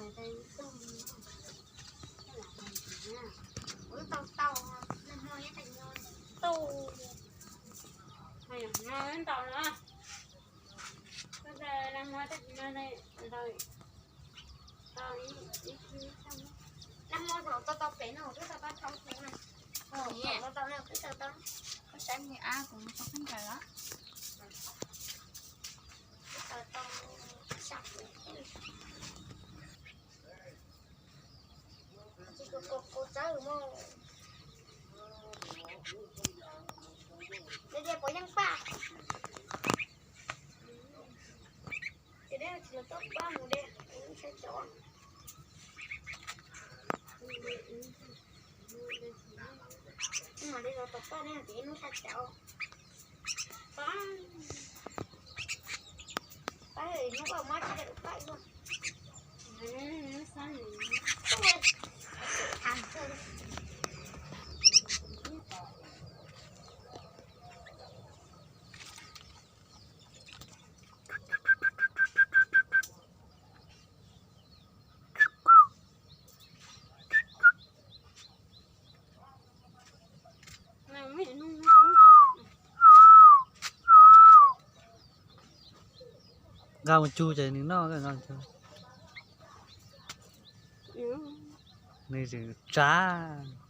Tau tau, tau, no ntau no. Nag hmo tau tau pem no, twb tau tau thau xwb na. Tau tau, twb tau tau. Koj saib me ab kuv mus tau khaub ncaws los. Twb tau tau, sab. Tsis kos kos tsawb mog. Dej dej puas yeej paj? Ces dej tsis los txog paj mus dej, ib sai cov. Mas dej los txog paj ne ces ib hnub sai cov. Paj, paj hnub koj muab tsis tau paj ua. Nqa mus cug ces nws noj, nqa mus cug. Nws tseem tsav.